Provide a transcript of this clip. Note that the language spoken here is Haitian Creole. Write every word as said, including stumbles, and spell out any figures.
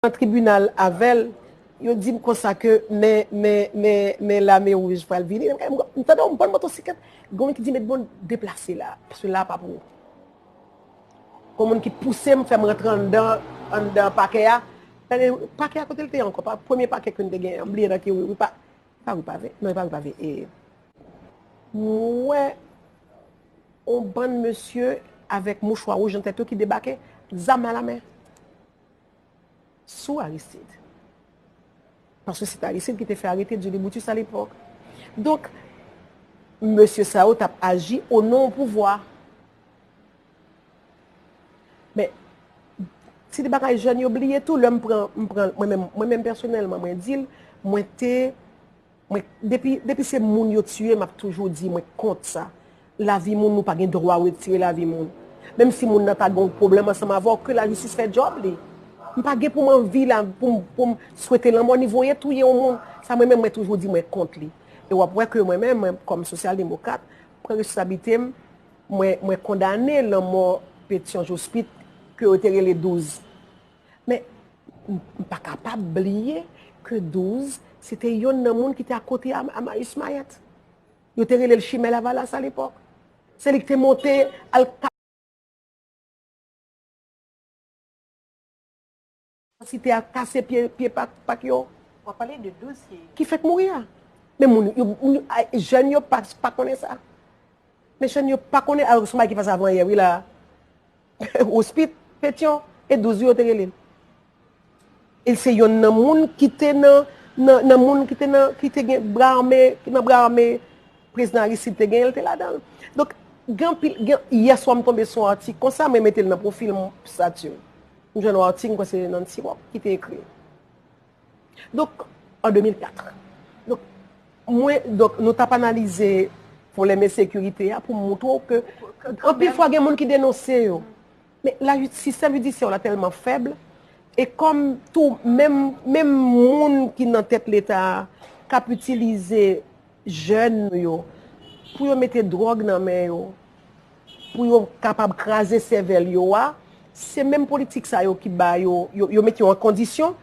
nan tribinal avè l, yo di m konsa ke men, men, men, men lame wouj pral vini. M, m, m tande yon bann motosiklèt, gen yon ki di, "Met bon, deplase la, paske la pa pou ou." Gon moun ki pouse m, fè m rantre anndan, anndan pakè a. Tande, pakè a kote l te ye ankò? Pa, premye pakè ke n te genyen an, m bliye nan ki ri, ri pa, pa ri pave. Non, e pa ri pave. E, m wè yon bann mesye avèk mouchwa wouj nan tèt yo ki debake, zam nan lamen, sou Aristide. Paske se te Aristide ki te fè arete Duly Brutus alepòk. Donk, mesye sa yo t ap aji o non pouvwa. Men, se de bagay jèn yo bliye tou. Lè m pran, m pran, mwen menm, mwen menm pèsonèlman, mwen di l, mwen te, mwen, depi, depi se moun yo tiye, m ap toujou di, mwen kont sa. Lavi moun, nou pa gen dwa retire lavi moun. Menm si moun nan ta gen yon pwoblèm ansanm avè w, ke lajistis fè djòb li. M pa gen pou m anvi la, pou m, pou m swete lanmò ni voye touye yon moun. Sa mwen menm, mwen toujou di mwen kont li. E w ap wè ke mwen menm, mwen, kòm sosyal demokrat, pran responsablite m, mwen, mwen kondane lanmò Pétion Jospit ke yo te rele Douz. Men, m, m pa kapab bliye ke Douz, se te yonn nan moun ki te akote a, a Marius Mayette. Yo te rele l Chimè Lavalas alepòk. Se li ki te monte al ka-, site a, kase pye, pye pak, pak yo. W ap pale de Douz ki ki fèk mouri a. Men moun, yo, moun, a, jèn yo pa, pa konnen sa. Men jèn yo pa konnen, alò se yon bagay ki pase avan yè, wi la. Ospit, Petyon, e Douz yo te rele l. E se yonn nan moun ki te nan, nan, nan moun ki te nan, ki te gen bra ame, ki nan bra ame prezidan Aristide te genyen, l te ladan l. Donk, gen anpil, gen, yè swa m tonbe sou yon atik konsa, mwen mete l nan pwofil m, stati m. M jwenn yon atik, m kwè se Nancy Wap ki te ekri. Donk, an de mil kat. Donk, mwen, donk, nou t ap analize pwoblèm ensekirite a pou m montre w ke anpil fwa gen moun ki denonse yo. Men la, sistèm jidisyè la tèlman fèb, e kòm tou, menm, menm moun ki nan tèt Leta a k ap itilize jèn nou yo pou yo mete dwòg nan men yo, pou yo kapab kraze sèvèl yo a, se menm politik sa yo ki ba yo, yo, yo mete yo an kondisyon